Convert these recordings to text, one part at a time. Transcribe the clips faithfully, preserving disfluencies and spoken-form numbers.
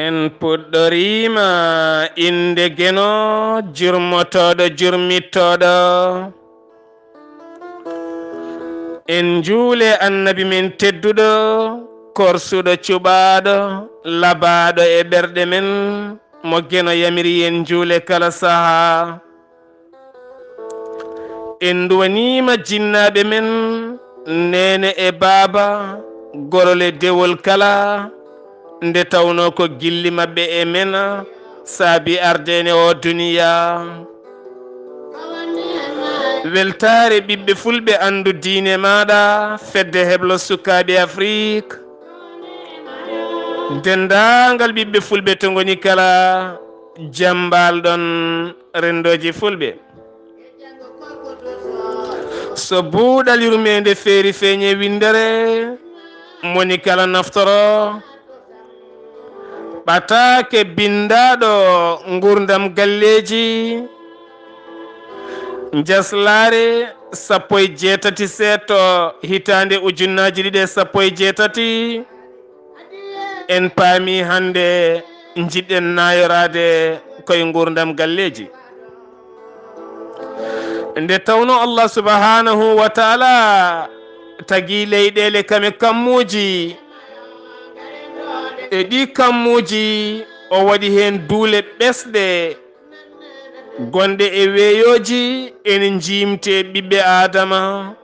En puɗɗoriima innde Geno, jurmotooɗo, jurmittooɗo. En njuule Annabi men tedduɗo, korsuɗo, cuɓaaɗo, labaaɗo e ɓerɗe men, mo Geno yamiri en njuule kala sahaa. En nduwaniima jinnaaɓe men, neene e baaba, gorol e dewol kala, nde tawnoo ko gilli maɓɓe e men saabi ardeene o duniya. Weltaare ɓiɓɓe fulɓe, anndu diine maaɗa, fedde heblo sukaaɓe Afrik, denndaangal ɓiɓɓe fulɓe to ngoni kala, jambaal ɗon renndooji fulɓe. So buuɗal yurmeende feeri feeñe winndere, moni kala naftoro, ɓataake binndaaɗo nguurndam galleeji, njaslaare sappo e jeetati seeto hitaande ujunnaaji ɗiɗi e sappo e jeetati, en paami hannde njiɗɗen naayoraade koye nguurndam galleeji. Nde tawnoo Allah subhanahu wa taala tagi leyɗeele kame kammuuji, e ɗi kammuuji o waɗi heen duule ɓesɗe, gonɗe e weeyooji ene njiimtee ɓiɓɓe Aadama.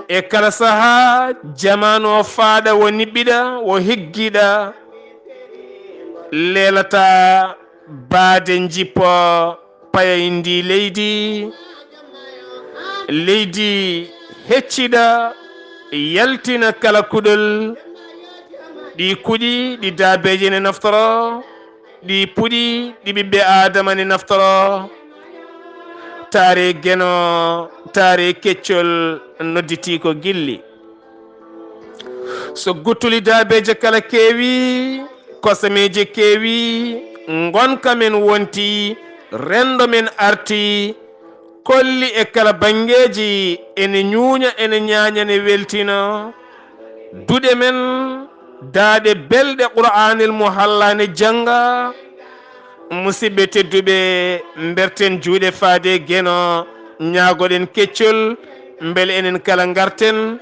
E kala sahaa, jamaanu o faaɗa, o niɓɓiɗa, o higgiɗa, leelata baade njippo paya e ndi leydi. Leydi hecciɗa, yaltina kala kuɗol, ɗi kuɗi, ɗi daabeeje ne naftoro, ɗi puɗi, ɗi ɓiɓɓe Aadama ne naftoro. Taare Geno, taare keccol nodditii ko gilli. So guttuli daabeeje kala keewi, kosameeje keewi, ngonka men wonti, renndo men arti, kolli e kala banngeeji ene ñuuña, ene ñaaña, ne weltina. Duɗe men, daaɗe belɗe Qur'aanil Muhalla ne jannga. Musidɓe tedduɓe, mberten juuɗe faade Geno, ñaagoɗen keccol, mbele enen kala ngarten,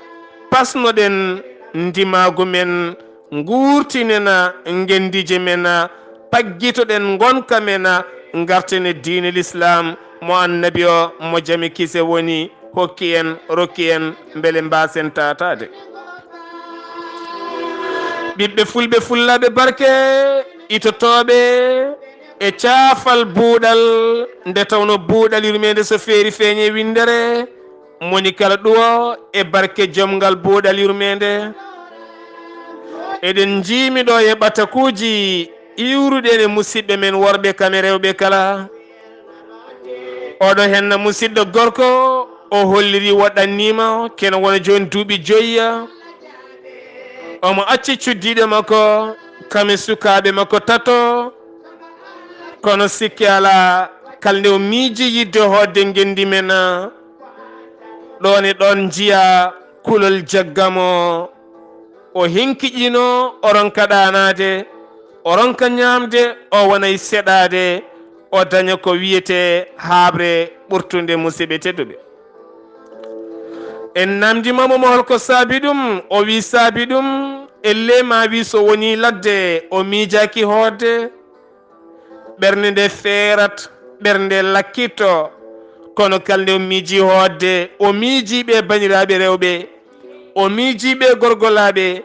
pasnoɗen ndimaagu men, nguurtinena ngenndiije men, paggitoɗen ngonka men, ngarten e diine Lislaam mo Annabi o, mo jam e kise woni, hokki en, rokki en, mbele mbaasen taataade. Ɓiɓɓe fulɓe, fullaaɓe barke, itotooɓe e caafal buuɗal, nde tawnoo buuɗal yurmeende so feeri feeñe winndere, moni kala ɗuwo e barke jomngal buuɗal yurmeende. Eɗen njiimi ɗo e ɓatakuuji iwruɗi e musidɓe men worɓe kame rewɓe kala. Oɗo henna musidɗo gorko, o holliri o ɗanniima, kene wona jooni duuɓi joyya. Omo acci cuddiiɗo makko, kame sukaaɓe makko tato. Kono sikke alaa, kala nde o miiji yiɗde hootde ngenndi men, ɗoon e ɗoon njiya kulol jaggamo. O hinkiƴino, o ronka ɗaanaade, o ronka ñaamde, o wonay seɗaade, o daña ko wiyetee haaɓre ɓurtunde, musidɓe tedduɓe. En namndiima mo, mo holko saabi ɗum? O wi saabi ɗum, ellee ma wi so woni ladde, o miijaaki hootde. Ɓernde nde feerat, ɓernde nde lakkitto, kono kala nde o miiji hootde, o miiji ɓe baniraaɓe rewɓe, o miiji ɓe gorgolaaɓe,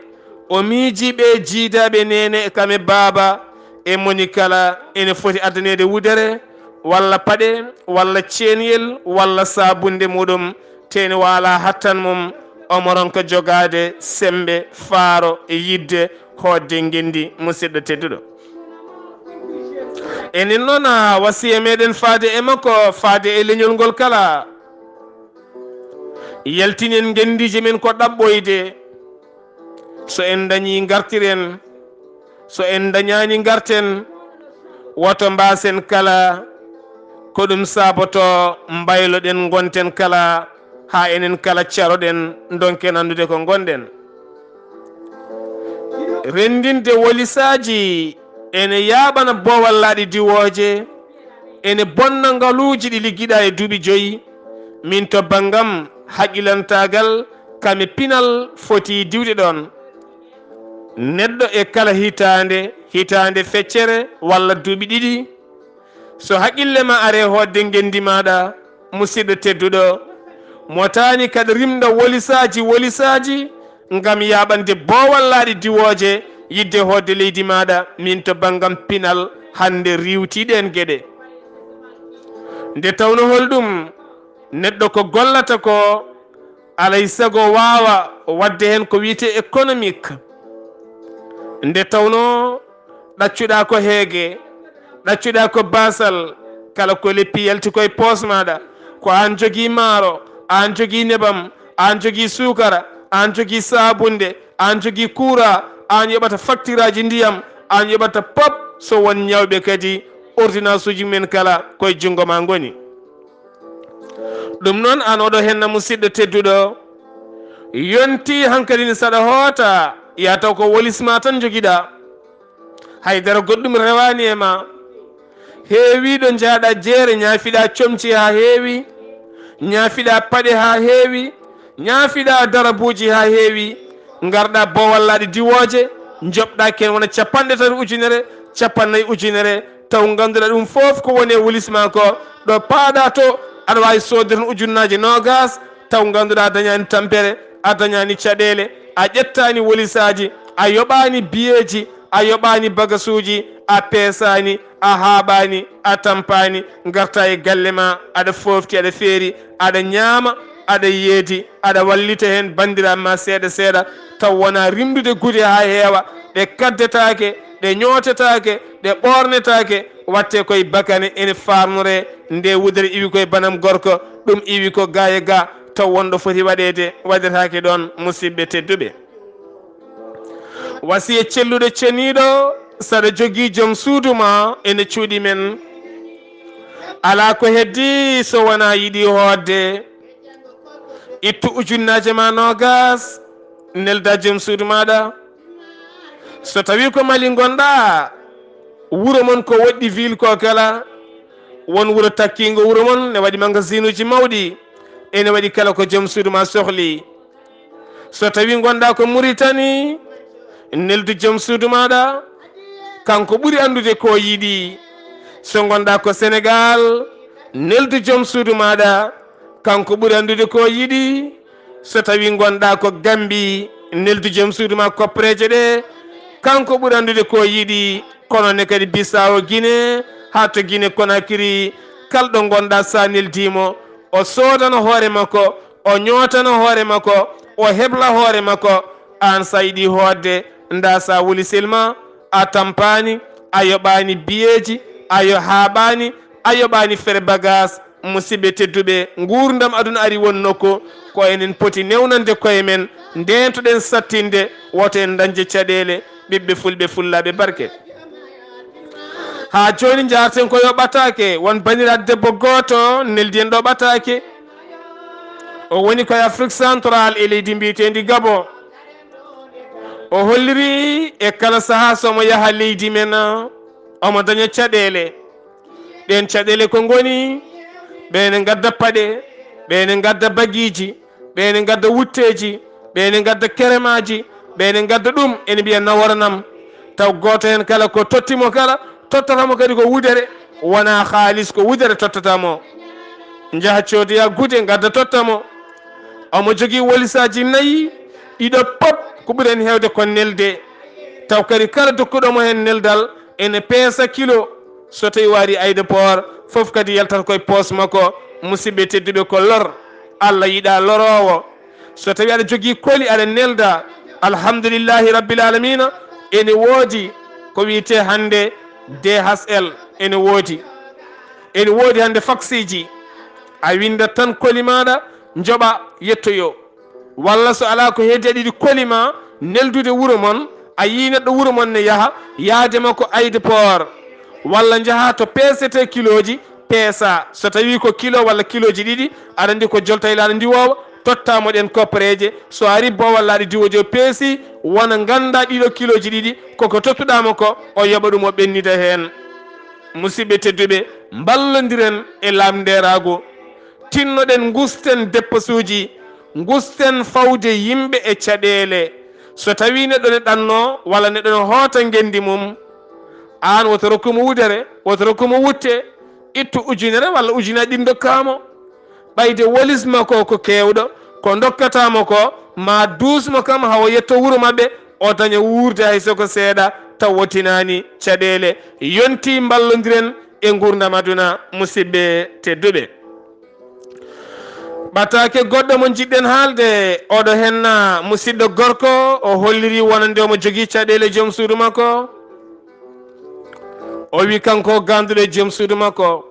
o miiji ɓe jiidaaɓe neene e kame baaba, e moni kala ene foti addaneede wudere, walla paɗe, walla ceeniyel, walla saabunde muɗum, teeni waala hattan mum, omo ronka jogaade semmbe, faaro e yiɗde hootde ngenndi, musidɗo tedduɗo. Enen noon, a wasiya meɗen faade e makko, faade e leñol ngol kala. Yaltinen ngenndiije men ko ɗaɓɓoyde. So en dañii, ngartiren. So en dañaani, ngarten. Woto mbaasen kala. Ko ɗum saabotoo mbayloɗen, ngonten kala, haa enen kala caroɗen, ndonken anndude ko ngonɗen. Renndinde wolisaaji ene yaaɓana boowallaaɗi diwooje, ene bonna ngaluuji ɗi liggiɗaa e duuɓi joyi. Min to banngam haqqilantaagal kam e pinal foti diwde ɗoon. Neɗɗo e kala hitaande, hitaande feccere walla duuɓi ɗiɗi, so haqqille ma are hootde ngenndi maaɗa, musidɗo tedduɗo, motaani kadi rimɗa wolisaaji wolisaaji ngam yaaɓande boowallaaɗi diwooje yiɗde hootde leydi maaɗa. Min to banngam pinal hannde riiwtii ɗeen geɗe. Nde tawno holɗum neɗɗo ko gollata ko alay sago waawa waɗde heen ko wiyetee économique. Nde tawno ɗaccuɗaa ko heege, ɗaccuɗaa ko baasal, kala ko leppi yalti koye poos maaɗa, ko aan jogii maaro, aan jogii nebam, aan jogii suukara, aan jogii saabunde, aan jogii kuuraa, aan yoɓata faktiraaji ndiyam, aan yoɓata pop, so won ñawɓe kadi, ordonnance uji men kala koye junngo maa ngoni. Ɗum noon, aan oɗo henna musidɗo tedduɗo, yonti hankadi ni saɗa hoota, yaa taw ko wolis ma tan njogiɗaa. Hay dara goɗɗum rewaani e ma. Heewiiɗo njaaɗa jeere, ñaafiɗa comci haa heewi, ñaafiɗa paɗe haa heewi, ñaafiɗa darabuuji haa heewi, ngarɗa boowallaaɗi diwooje, njoɓɗa ken wona capanɗe tati ujunere, capannayi ujunere, taw ngannduɗaa ɗum fof ko woni e wolis ma ko, ɗo paaɗa to, aɗa waawi soodde tan ujunnaaje noogaas, taw ngannduɗaa a dañaani tampere, a dañaani caɗeele, a ƴettaani wolisaaji, a yoɓaani biyeeji, a yoɓaani bagasuuji, a peesaani, a haaɓaani, a tampaani, ngarta e galle ma, aɗa foofti, aɗa feeri, aɗa ñaama, aɗa yeedi, aɗa wallita heen banndiraaɓe ma seeɗa seeɗa, taw wonaa rimɗude gude haa heewa, ɗe kaddetaake, ɗe ñootetaake, ɗe ɓoornetaake, waɗte koye bakane ene faarnoree, nde wudere iwi koye banam gorko, ɗum iwi ko ga e ga, taw wonɗo foti waɗeede, waɗetaake ɗoon, musidɓe tedduɓe. Wasiya celluɗo ceniiɗo, saɗa jogii joom suudu ma ene cuuɗi men. Alaa ko heddii so wonaa yiɗi hootde. Ittu ujunnaaje ma noogaas, nelda joom suudu maaɗa. So tawii ko Mali ngonɗaa, wuro mon ko woɗɗi ville ko kala, won wuro takkiingo wuro mon ne waɗi magasinuuji mawɗi, ene waɗi kala ko joom suudu ma sohli. So tawii ngonɗaa ko Muritani, neldu joom suudu maaɗa, kanko ɓuri anndude ko yiɗi. So ngonɗaa ko Senegaal, neldu joom suudu maaɗa, kanko ɓuri anndude ko yiɗi. So tawii ngonɗaa ko Gambi, neldu joom suudu ma koppereeje ɗe, kanko ɓuri anndude ko yiɗi. Kono ne kadi Bissau Guinée, haa to Guinée Conakry, kala ɗo ngonɗaa, so a neldii mo, o soodana hoore makko, o ñootana hoore makko, o hebla hoore makko. Aan, so a yiɗi hootde, ndaa, so a wuli seulement, a tampaani, a yoɓaani biyeeji, a yo haaɓaani, a yoɓaani fere bagage. Musidɓe tedduɓe, nguurndam aduna ari won nokku, ko enen poti newnande koye men, ndeentoɗen sattinde, woto en dañde caɗeele, ɓiɓɓe fulɓe, fullaaɓe barke. Haa jooni njaarten ko yo ɓataake, won baniraaɗo debbo gooto neldi en ɗo ɓataake. O woni koye Afrique Central e leydi mbiyeteendi Gabon. O holliri e kala sahaa so omo yaha leydi men, omo daña caɗeele. Ɗeen caɗeele ko ngoni, ɓe ene ngadda paɗe, ɓe ene ngadda bagiiji, ɓe ene ngadda wutteeji, ɓe ene ngadda keremaaji, ɓe ene ngadda ɗum, ene mbiya naworanam. Taw gooto heen kala ko totti mo kala, tottata mo kadi ko wudere, wonaa haalis, ko wudere tottata mo. Njaha coodoya gude, ngadda totta mo. Omo jogii wolisaaji nayi, ɗiɗo pop ko ɓuri heen heewde ko nelde. Taw kadi kala dokkuɗo mo heen neldal ene peesa kilo. So tawii waari aéroport, fof kadi yaltata koye poos makko. Musidɓe tedduɓe, ko lor. Allah yiɗaa loroowo. So tawii aɗa jogii koli, aɗa nelda, alhamdulillahi rabbil alamina, ene woodi ko wiyetee hannde D H L, ene woodi. Ene woodi hannde faksiiji. A winndat tan koli maaɗa, njoɓa, yettoyoo. Walla so alaa ko heedi, aɗa yiɗi koli ma neldude wuro mon, a yii neɗɗo wuro mon ne yaha, yahde makko aéroport, walla njaha to peesetee kilooji, peesa. So tawii ko kilo walla kilooji ɗiɗi, aɗa anndi ko jolta e laaɗa ndiwoowa, Tottaamo ɗen koppareeje, so ari boowal laaɗe diwooje o peesi, wona nganndaa ɗiɗo kilooji ɗiɗi, koko tottuɗaamo ko, o yoɓa ɗum, o ɓennida heen. Musidɓe tedduɓe, mballondiren e laamndeeraagu. Tinnoɗen, ngusten deppasuuji, ngusten fawde yimɓe e caɗeele. So tawii neɗɗo ne ɗannoo, walla neɗɗo ne hoota ngenndi mum, aan woto rokku mo wudere, woto rokku mo wutte, ittu ujunere walla ujunaaji ɗiɗi ndokkaa mo. Ɓayde wolis makko ko keewɗo, ko ndokkataa mo ko, ma duus mo kam hawo yetto wuro maɓɓe, o daña wuurde hay so ko seeɗa, taw o tinaani caɗeele. Yontii mballondiren e nguurndam aduna, musidɓe tedduɓe. Ɓataake goɗɗo mo njiɗɗen haalde, oɗo henna musidɗo gorko, o holliri wonande omo jogii caɗeele joom suudu makko. O wi kanko ganduɗo e joom suudu makko,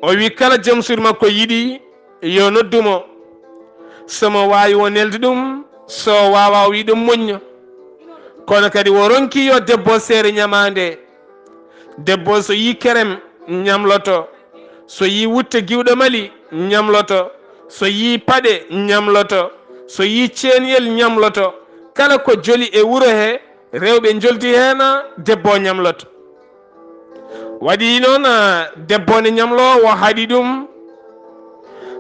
o wi kala joom suudu makko yiɗi yo noddu mo, so mo waawi o neldi ɗum, so waawa o wi ɗum muñño. Kono kadi o ronki yo debbo seere ñamaande. Debbo so yii kerem ñamloto, so yii wutte giwɗo Mali ñamloto, so yii paɗe ñamloto, so yii ceeniyel ñamloto. Kala ko joli e wuro he, rewɓe njoldi heen, debbo o ñamloto. Waɗi noon, debbo ne ñamloo, o haɗi ɗum.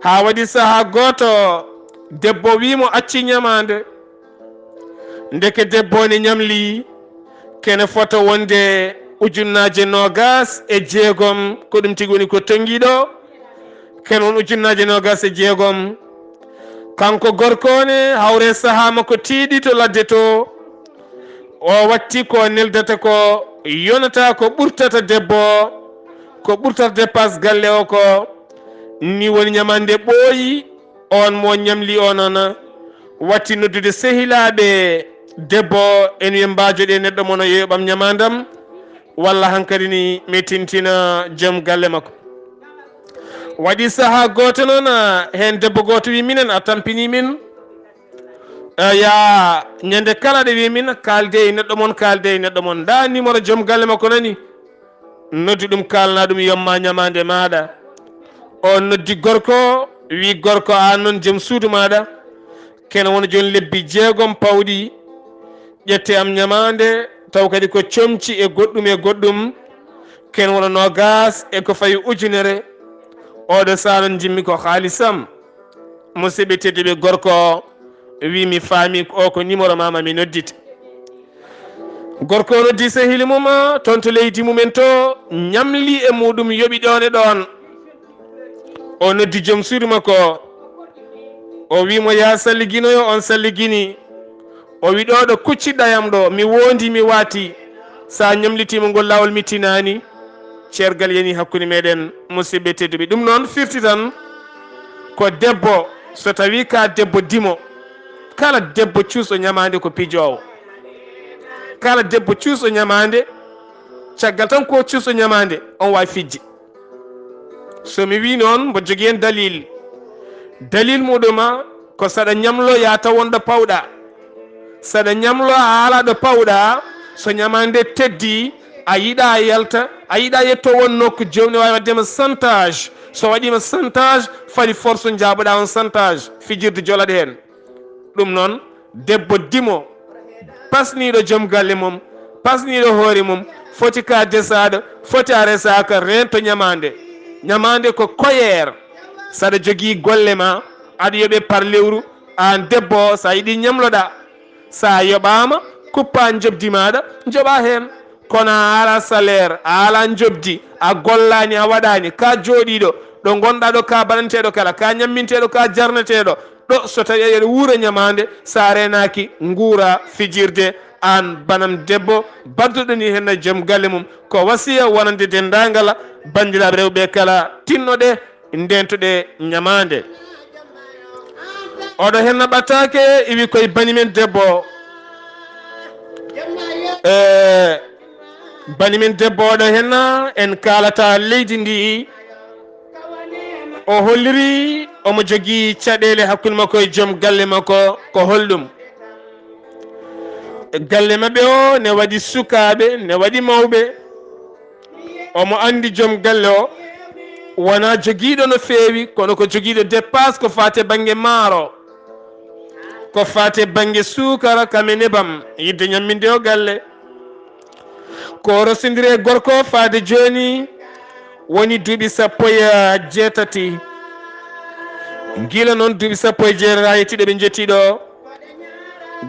Haa waɗi sahaa gooto, debbo wii mo acci ñamaande. Ndeke debbo ne ñamli, kene fota wonde ujunnaaje noogaas e jeegom, ko ɗum tigi woni ko tonngi ɗo. Kene won ujunnaaje noogaas e jeegom. Kanko gorko o ne, hawre sahaa makko tiiɗi to ladde to, o watti ko neldata ko, yonata ko ɓurtata debbo o, ko ɓurtata dépense galle o ko. Ni woni ñamaande ɓooyi, on mo ñamli o noon, watti noddude sehilaaɓe debbo o, en wiya mbaajoɗe neɗɗo mon o, yo yoɓam ñamaandam, walla hankadi ni mi tintina joom galle makko. Waɗi sahaa gooto noon, heen debbo gooto wi minen a tampini min. Eya, ñande kala ɗe wi min kaalde e neɗɗo mon, kaalde e neɗɗo mon. Nda numéro joom galle makko nani. Noddi ɗum, kaalna ɗum, yomma ñamaande maaɗa. O noddi gorko, wi gorko, aan noon joom suudu maaɗa, kene wona jooni lebbi jeegom pawɗi, ƴette am ñamaande, taw kadi ko comci e goɗɗum e goɗɗum, kene wona noogaas e ko fawi ujunere. Oɗo sahaa noon njimmi ko haalisam. Musidɓe tedduɓe, gorko o wi mi faami o ko numéro ma, ma mi noddite. Gorko o noddi sehili mum, toon to leydi mumen to, ñamli e muɗum, yoɓi ɗoon e ɗoon. O noddi joom suudu makko o. O wi mo, "Yaa salliginoyo." On salligini. O wi, "Ɗo ɗo kucciɗɗa yam ɗo, mi wondi, mi waati. Sa ñamlitiima ngol laawol, mi tinaani." Ceergal yani hakkunde meɗen, musidɓe tedduɓe. Ɗum noon firti tan ko debbo, so tawi ka debbo dimo, kala debbo cuusɗo ñamaande ko pijoowo. Kala debbo cuusɗo ñamaande, caggal tan ko cuusɗo ñamaande, on waawi fijde. So mi wi noon, mbo jogii heen dalil. Dalil muɗum ko saɗa ñamlo, yaa taw won ɗo pawɗa. Saɗa ñamlo, a alaa ɗo pawɗa, so ñamaande teddi, a yiɗa yalta, a yiɗa yetto won nokku, joomum ne waawi waɗde ma chantage. So waɗiima chantage, fali force njaaboɗa on chantage, fijirde jolaɗe heen. Ɗum noon, debbo dimo, pasniiɗo joom galle mum, pasniiɗo hoore mum, foti ka desaaɗo, foti a resaaka, reento ñamaande. Ñamaande ko koyeer. Saɗa jogii golle ma, aɗa yoɓe par lewru, aan debbo o, sa yiɗi ñamloɗa. Sa yoɓaama, kuppa njoɓdi maaɗa, njoɓa heen. Kono a alaa salaire, a alaa njoɓdi, a gollaani, a waɗaani, ka jooɗiiɗo, ɗo ngonɗa ɗo, ka baɗanteeɗo kala, ka ñamminteeɗo, ka jarneteeɗo, ɗo so tawi aɗa wuura ñamaande, sa reenaaki nguura fijirde, aan banam debbo, badduɗo ni heen joom galle mum. Ko wasiya wonande denndaangal banndiraaɓe rewɓe kala, tinnoɗe, ndentoɗe ñamaande. Oɗo henna ɓattaake, iwi koye bani men debbo. E, bani men debbo oɗo henna, en kaalata leydi ndi. O holliri omo jogii caɗeele hakkunde makko e joom galle makko. Ko holɗum? Galle maɓɓe o ne waɗi sukaaɓe, ne waɗi mawɓe. Omo anndi joom galle o. Wonaa jogiiɗo no feewi, kono ko jogiiɗo dépasse ko faati e bannge maaro, ko faati e bannge suukara, kam e nebam, yidde ñamminde o galle. Ko o resondiri e gorko o faade jooni woni duuɓi sappo e jeetati. Gila noon duuɓi sappo e jeetati haa yettii ɗo ɓe njettii ɗo,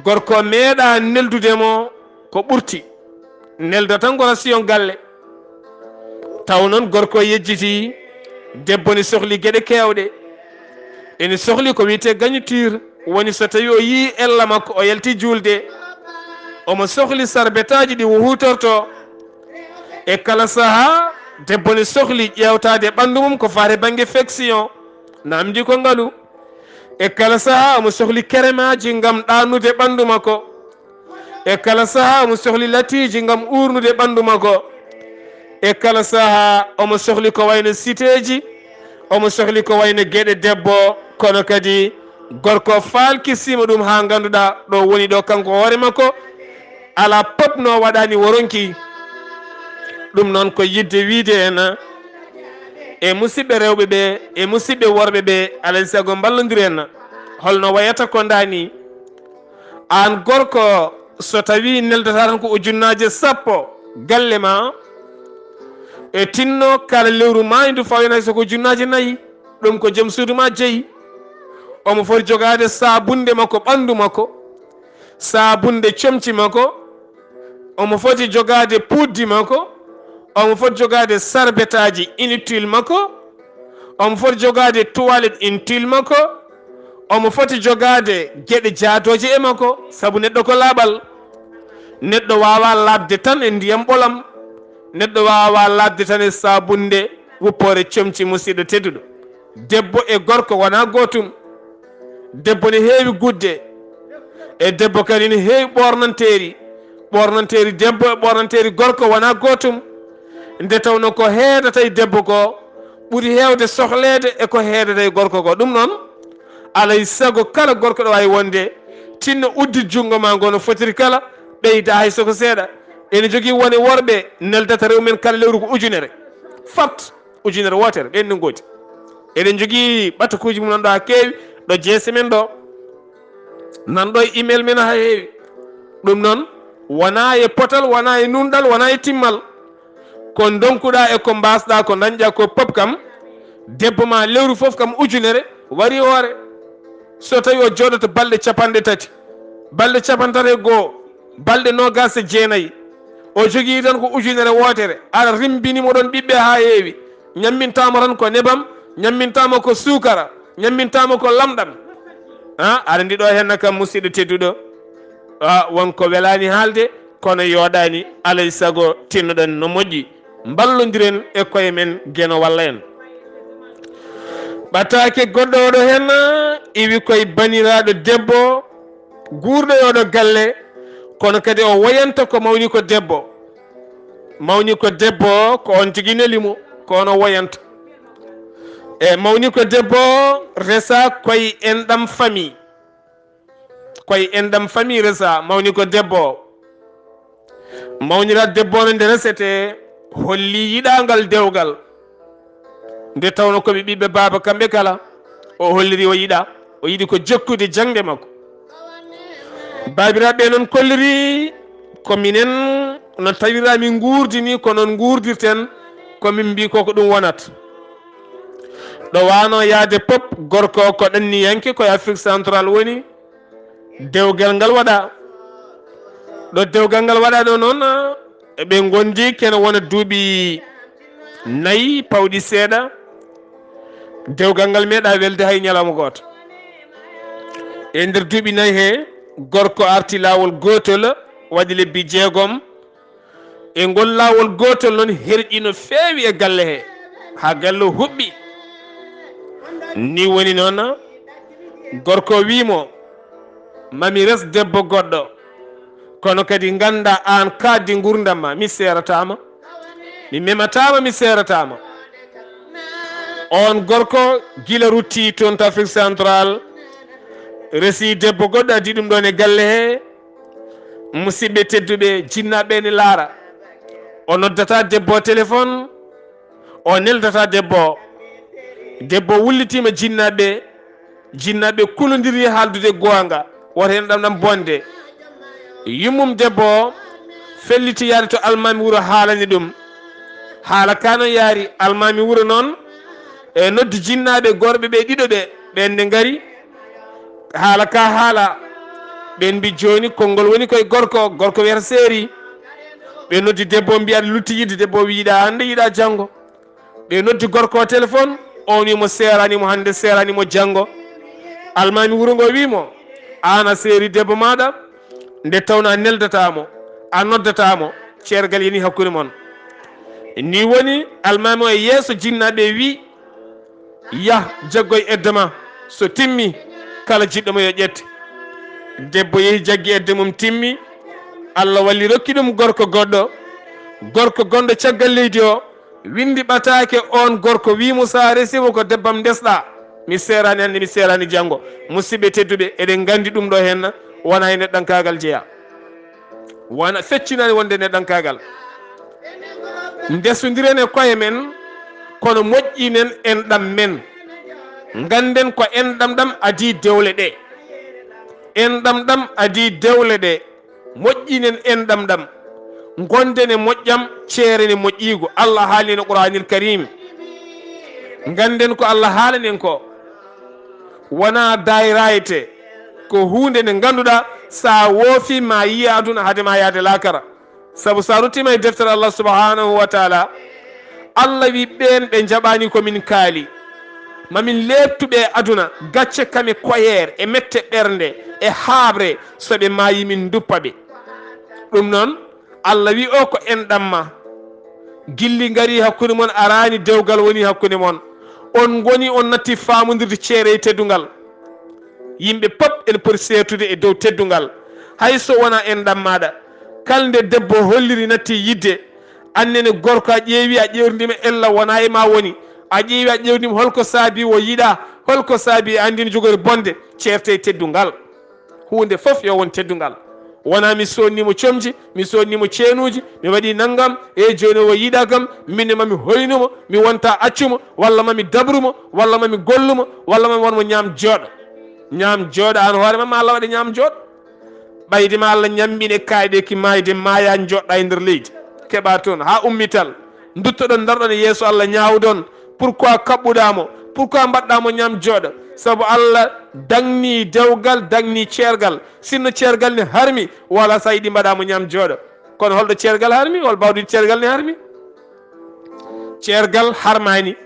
gorko meeɗaa neldude mo ko ɓurti. Nelda tan ko ration galle. Taw noon gorko yejjiti, debbo ne sohli geɗe keewɗe. Ene sohli ko wiyetee gañotiir, woni so tawi o yii ella makko, o yalti juulde, omo sohli sarbetaaji ɗi o huutorto. E kala sahaa, debbo ne sohli ƴeewtaade ɓanndu mum ko faati bannge flexion, namdi ko ngalu. E kala sahaa, omo sohli keremaaji ngam ɗaannude ɓanndu makko. E kala sahaa, omo sohli latiiji ngam uurnude ɓanndu makko. E kala sahaa, omo sohli ko wayno siteeji, omo sohli ko wayno geɗe debbo, kono kadi gorko faalkisiima ɗum haa ngannduɗaa ɗo woni ɗo kanko hoore makko, alaa pop no waɗaani woronki. Ɗum noon ko yiɗde wiyde en e musidɓe rewɓe ɓe, e musidɓe worɓe ɓe, alaa e sago mballondiren. Holno wayata ko ndaani? Aan gorko, so tawii neldataa tan ko ujunnaaje sappo galle ma, e tinno kala lewru maayndu fawii hay so ko ujunnaaje nayi, ɗum ko jom suudu ma jeyi. Omo foti jogaade saabunde makko, ɓanndu makko, saabunde comci makko, omo foti jogaade puuddi makko, omo foti jogaade sarbetaaji inutile makko, omo foti jogaade toilette inutile makko, omo foti jogaade geɗe jaadooje e makko, sabu neɗɗo ko laaɓal. Neɗɗo waawaa laaɓde tan e ndiyam ɓolam, neɗɗo waawaa laaɓde tan e saabunde wuppoore comci, musiɗɗo tedduɗo. Debbo e gorko wonaa gootum. Debbo ne heewi gudde, e debbo kadi ne heewi ɓoornanteeri. Ɓoornanteeri debbo e ɓoornanteeri gorko wonaa gootum. Nde tawnoo ko heedata e debbo ko ɓuri heewde sohleede e ko heedata e gorko ko. Ɗum noon, alaa e sago kala gorko ɗo waawi wonde, tinno uddit junngo ma ngo no fotiri kala, ɓeyda hay so ko seeɗa. Ene jogii wone worɓe neldata rew men kala lewru ko ujunere. Fat! Ujunere wootere, ɓeen ne ngoodi. Eɗen njogii ɓatakuuji mum nan ɗo haa keewi, ɗo jeese men ɗo, nan ɗo e email men haa heewi. Ɗum noon, wonaa e potal, wonaa e nunɗal, wonaa e timmal. Ko ndonkuɗaa e ko mbaasɗaa, ko ndañɗaa ko pop kam, debbo ma lewru fof kam ujunere wari hoore. So tawii o jooɗoto balɗe capanɗe tati, balɗe capanɗe tati e goo, balɗe noogaas e jeenayi, o jogii tan ko ujunere wootere, aɗa rimmbini mo ɗoon ɓiɓɓe haa heewi, ñammintaama tan ko nebam, ñammintaama ko suukara, ñammintaama ko lamɗam. A, aɗa anndi ɗo henna kam, musidɗo tedduɗo, a, won ko welaani haalde, kono yooɗaani, alaa e sago tinnoɗen no moƴƴi. Mballondiren e koye men, Geno walla en. Ɓataake goɗɗo oɗo henna iwi koye baniraaɗo debbo, guurɗo e oɗo galle, kono kadi o woyanta ko mawni ko debbo. Mawni ko debbo, ko on tigi neli mo, ko on o woyanta. E mawni ko debbo, resa koye enɗam famille. Koye enɗam famille resa, mawni ko debbo. Mawnira debbo no nde resete, holli yiɗaangal dewgal. Nde tawno ko ɓe ɓiɓɓe baaba kamɓe kala, o holliri o yiɗa, o yiɗi ko jokkude jaŋde makko. Baabiraaɓe noon kolliri ko minen no tawira min nguurdi ni, ko noon nguurdirten, ko min mbi ko ko ɗum wonat. Ɗo wano yaade pop, gorko ko ɗanniyanke, ko e Afrique Centrale woni, dewgal ngal waɗa. Ɗo dewgal ngal waɗa ɗo noon, eɓe ngondi kene wona duuɓi nayi pawɗi seeɗa. Dewgal ngal meeɗa welde hay ñalawma gooto. E nder duuɓi nayi he, gorko arti laawol gootol, waɗi lebbi jeegom. E ngol laawol gootol noon, herƴi no feewi e galle he, haa galle o huɓɓi. Ni woni noon, gorko o wii mo, "Mami res debbo goɗɗo, kono kadi ngannda aan kaaddi nguurndam ma, mi seerataama, mi memataama, mi seerataama." Oon gorko gila rutti toon to Afrique Centrale, resi debbo goɗɗo, addi ɗum ɗoon e galle he. Musidɓe tedduɓe, jinnaaɓe ne laara. O noddata debbo o téléphone, o neldata debbo o. Debbo wullitiima jinnaaɓe, jinnaaɓe kulondirii haaldude goonga, woto heen ɗam ɗam bonde. Yummum debbo o felliti yaade to almaami wuro haalani ɗum. Haala ka no yaari, almaami wuro noon e noddi jinnaaɓe gorɓe ɓe ɗiɗo ɓe, ɓeen nde ngari. Haala ka haala, ɓeen mbi jooni konngol woni koye gorko, gorko wiyata seeri. Ɓe noddi debbo o mbiya aɗa lutti yiɗde, debbo o wi yiɗa hannde, yiɗa janngo. Ɓe noddi gorko o téléphone, on wi mo seerani mo hannde, seerani mo janngo. Almaami wuro ngo wi mo, aan a seeri debbo maaɗa, nde tawno a neldata mo, a noddata mo, ceergal yani hakkunde mon. Ni woni almaami o e yeeso jinnaaɓe wi, yah jaggoy edda ma, so timmi, kala jiɗɗo mo yo ƴette. Debbo yehi jaggi edda mum timmi, Allah walli rokki ɗum gorko goɗɗo, gorko gonɗo caggal leydi o, winndi ɓataake on gorko wi mo so a resi mo ko debbam ndesɗa, mi seerani hannde, mi seerani janngo. Musidɓe tedduɓe, eɗen nganndi ɗum ɗo henna wona e neɗɗankaagal jeya. Wona feccinaani wonde neɗɗankaagal. Ndesondiren e koye men, kono moƴƴinen enɗam men. Ngannden ko enɗam ɗam adii dewle ɗe. Enɗam ɗam adii dewle ɗe. Moƴƴinen enɗam ɗam. Ngonden e moƴƴam, ceeren e moƴƴiigu. Allah haalni no Qur'aanil Kariim. Ngannden ko Allah haalani en ko. Wona dayrayte. Ko huunde nde ngannduɗaa, so a woofi ma yiya aduna hade ma yaade laakara. Sabu so a ruttiima e deftere Allah subhanahu wa taala, Allah wi ɓeen ɓe njaɓaani ko min kaali. Ma min leeptu ɓe e aduna, gacce kame koyeer e mette ɓernde e haaɓre, so ɓe maayi min nduppa ɓe. Ɗum noon, Allah wi o ko enɗam ma. Gilli ngari hakkunde mon, araani dewgal woni hakkunde mon. On ngoni on natti faamondirde ceere e teddungal. Yimɓe pop ene poti seertude e dow teddungal. Hay so wona enɗam maaɗa. Kala nde debbo holliri natti yidde, annene gorko a ƴeewi a ƴeewrindima ella wona e ma woni. A ƴeewi a ƴeewrindima holko saabi o yiɗa, holko saabi e anndi no jogori bonde, ceerte e teddungal. Huunde fof yo won teddungal. Wona mi sodnimo comci, mi sodnimo ceenuuji, mi waɗi nanngam, e jooni o yiɗa kam, min ne mami hoynumo, mi wonta accumo, walla mami dabrumo, walla mami gollumo, walla mami wonmo ñaam jooɗo. Ñaam jooɗo aan hoore ma, ma Allah waɗe ñaam jooɗo. Ɓayde ma Allah ñammine kaayɗe ki maayde, maaya jooɗɗa e nder leydi. Keɓa toon haa ummital. Nduttoɗon, ndarɗon e yeeso Allah, ñaawdon. Pourquoi kaɓɓuɗaa mo? Pourquoi mbaɗɗaa mo ñaam jooɗo? Sabu Allah dagni dewgal, dagni ceergal. Sinno ceergal ne harmi, wala so a yiɗi mbaɗaa mo ñaam jooɗo. Kono holɗo ceergal harmi? Hol bawɗi ceergal ne harmi? Ceergal harmaani,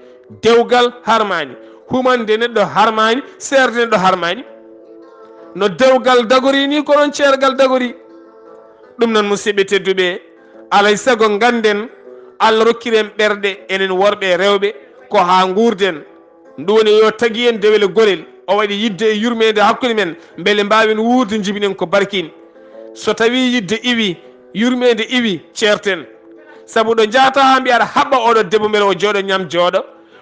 dewgal harmaani, humande neɗɗo harmaani, seerde neɗɗo harmaani. No dewgal dagori ni, ko noon ceergal dagori. Ɗum noon, musidɓe tedduɓe, alay sago ngannden Allah rokkiren ɓerɗe, enen worɓe e rewɓe, ko haa nguurden. Ndu woni yo tagi en dewle gorel, o waɗi yidde e yurmeende hakkunde men, mbele mbaawen wuurde, njibinen ko barkin. So tawii yidde iwi, yurmeende iwi, ceerten. Sabu ɗo njahata haa mbiya aɗa haɓɓa oɗo debbo mbele o jooɗo ñaam jooɗo,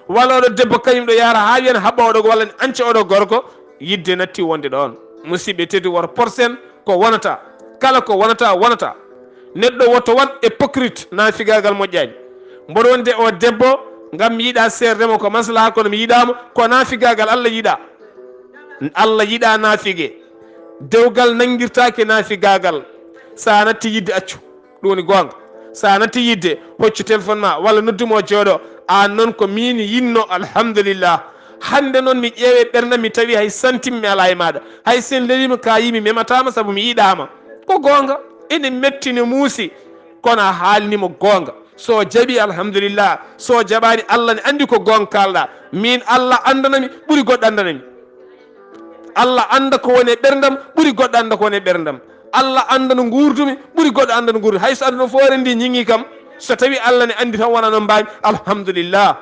walla oɗo debbo kañum ɗo yahata haa wiyan haɓɓa oɗo walla ne anca oɗo gorko, yidde natti wonde ɗoon. Musidɓe teddu, woto porsen ko wonata, kala ko wonata, wonata. Neɗɗo woto waɗ hypocrite, naafigaagal moƴƴaani. Mboɗo wonde o debbo, ngam mi yiɗa seerde mo ko maslaha, kono mi yiɗaama, ko naafigaagal Allah yiɗa. Allah yiɗa naafige. Dewgal nanngirtaake naafigaagal. So a natti yidde, accu. Ɗum woni goonga. So a natti yidde, hoccu téléphone ma, walla noddu mo jooɗo. Aan noon ko miin yinno, alhamdulillah. Hannde noon mi ƴeewe ɓerndam, mi tawi hay santim mi alaa e maaɗa. Hay so en leliima ka yii mi memataama sabu mi yiɗaama. Ko goonga. Ene metti, ne muusi. Kono a haalni mo goonga. So o jaɓi, alhamdulillah. So o jaɓaani, Allah ne anndi ko goonga kaalɗa. Miin, Allah anndanami ɓuri goɗɗo anndanami. Allah annda ko woni e ɓerndam ɓuri goɗɗo annda ko woni e ɓerndam. Allah annda no nguurdumi ɓuri goɗɗo annda no nguurdumi. Hay so aduna fof rendi ñiŋi kam, so tawi Allah ne anndi tan wona no mbaami, alhamdulillah.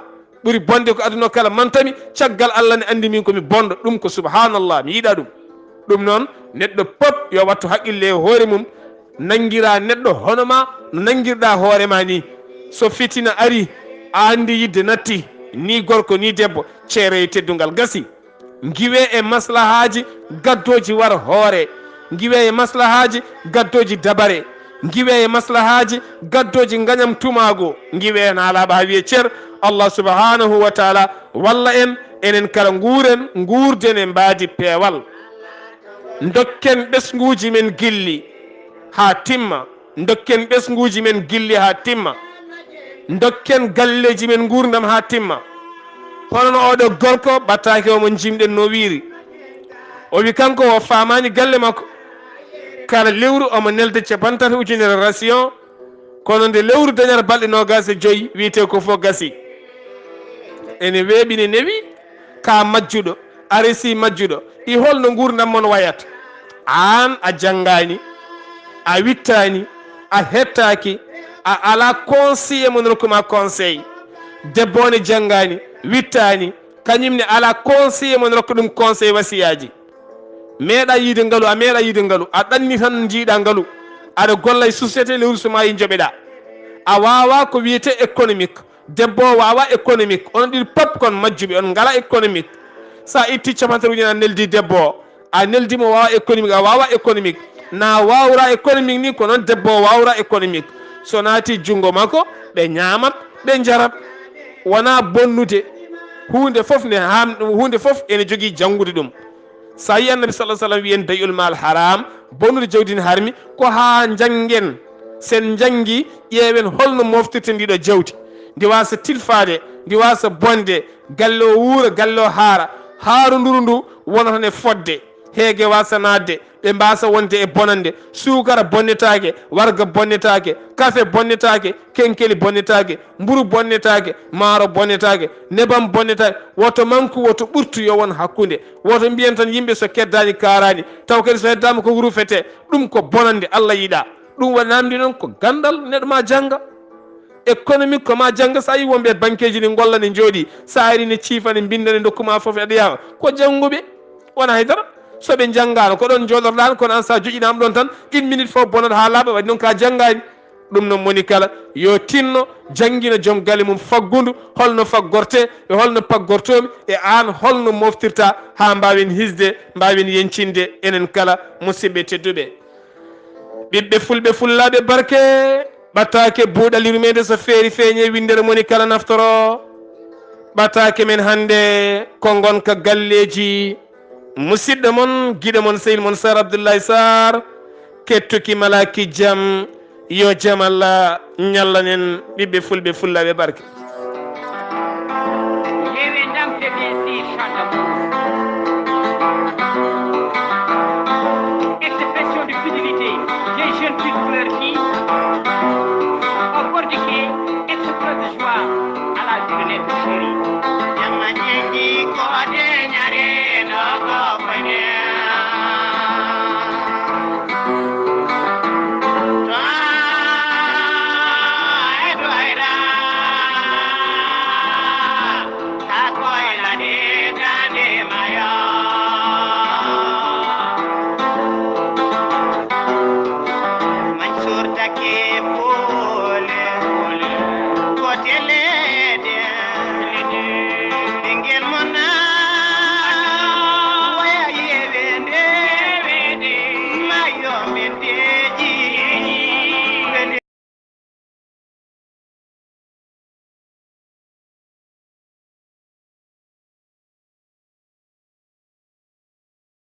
Ɓuri bonde ko aduna o kala mantami, caggal Allah ne anndi min ko mi bonɗo. Ɗum ko subhanallah, mi yiɗa ɗum. Ɗum noon, neɗɗo pop yo wattu haqqille e hoore mum, nanngira neɗɗo hono ma no nanngirɗa hoore ma ni. So fitina ari, a anndi yidde natti, ni gorko ni debbo, ceere e teddungal gasi. Ngiwe e maslahaaji gaddooji war hoore. Ngiwe e maslahaaji gaddooji dabare. Ngiwe e maslahaaji gaddooji ngañam tumaago. Ngiwe e naalaaɓe haa wiye cer, Allah subhanahu wa taala walla en, enen kala nguuren, nguurden e mbaadi peewal. Ndokken ɓesnguuji men gilli haa timma. Ndokken ɓesnguuji men gilli haa timma. Ndokken galleeji men nguurndam haa timma. Hono no oɗo gorko ɓataake omo jimɗen no wiiri. O wi kanko o faamaani galle makko. Kala lewru omo nelda capanɗe tati ujunere ration. Kono nde lewru dañata balɗe noogaas e joy, wiyetee ko fof gasi. Ene weeɓi, ne newi, ka majjuɗo, a resi majjuɗo. E holno nguurndam mon wayata? Aan a janngaani, a wittaani, a hettaaki, a alaa conseiller mo rokku ma conseil. Debbo o ne janngaani, wittaani, kañum ne alaa conseiller mo rokka ɗum conseil wasiyaaji. Meeɗa yiide ngalu, a meeɗa yiide ngalu, a ɗanni tan njiiɗa ngalu. Aɗa golla e société lewru so maayi njoɓeɗa. A waawa ko wiyetee économique. Debbo o waawa économique. Onon ɗiɗi pop kon majjuɓe, on ngala économique. Sa itti capanɗe tati ujunere a neldi debbo o, a neldi mo waawa économique, a waawa économique. Na waawra économique ni ko noon debbo o waawra économique. So naati junngo makko, ɓe ñaamat, ɓe njarat. Wona bonnude. Huunde fof ne haam-, huunde fof ene jogii janngude ɗum. So a yii Annabi sallallahu alaihi wasallam wiyen day'ul mal haram, bonnude jawdi ne harmi, ko haa njanngen. Sen njanngi, ƴeewen holno moftirten ndiɗo jawdi. Ndi waasa tilfaade, ndi waasa bonde, galle o wuura, galle o haara. Haarunduru ndu wonata ne fodde, heege waasa naatde, ɓe mbaasa wonde e bonande. Suukara bonnetaake, warga bonnetaake, kafe bonnetaake, kenkeli bonnetaake, mburu bonnetaake, maaro bonnetaake, nebam bonnetaake. Woto manku, woto ɓurtu, yo won hakkunde. Woto mbiyen tan yimɓe so keddaani kaaraani, taw kadi so heddaama ko rufete. Ɗum ko bonande Allah yiɗa. Ɗum waɗi namdi noon ko ganndal neɗɗo ma jannga. Économique ko ma jannga, so a yii wonɓe e bankeeji ne ngolla ne njooɗi, so a ari ne ciifa ne mbinnda ne ndokku ma fof aɗa yawa. Ko jannguɓe, wona haydara. So ɓe njanngaano ko ɗoon njooɗorɗaan, kono aan so a joƴƴinaama ɗoon tan, une minute fof bonat haa laaɓa, waɗi noon ka janngaani. Ɗum noon moni kala yo tinno janngina joom galle mum faggundu, holno faggorte e holno paggortoomi e aan holno moftirta haa mbaawen hisde, mbaawen yeñcinde enen kala musidɓe tedduɓe. Ɓiɓɓe fulɓe fullaaɓe barke, ɓataake buuɗal yurmeende so feeri feeñe winndere moni kala naftoro. Ɓataake men hannde ko ngonka galleeji. Musidɗo mon, giɗo mon, sehil mon, Sar Abdoulaye Sarr, kettuki malaki jam, yo jam Allah ñallanen ɓiɓɓe fulɓe fullaaɓe barke. Hewe ndamte ɓe si Shadabo. Expression de fidélité des jeunes culturels qui, au bord du quai, explosent de joie à la vue de notre chérie. Jamma jengi ko deñare no ko fanya.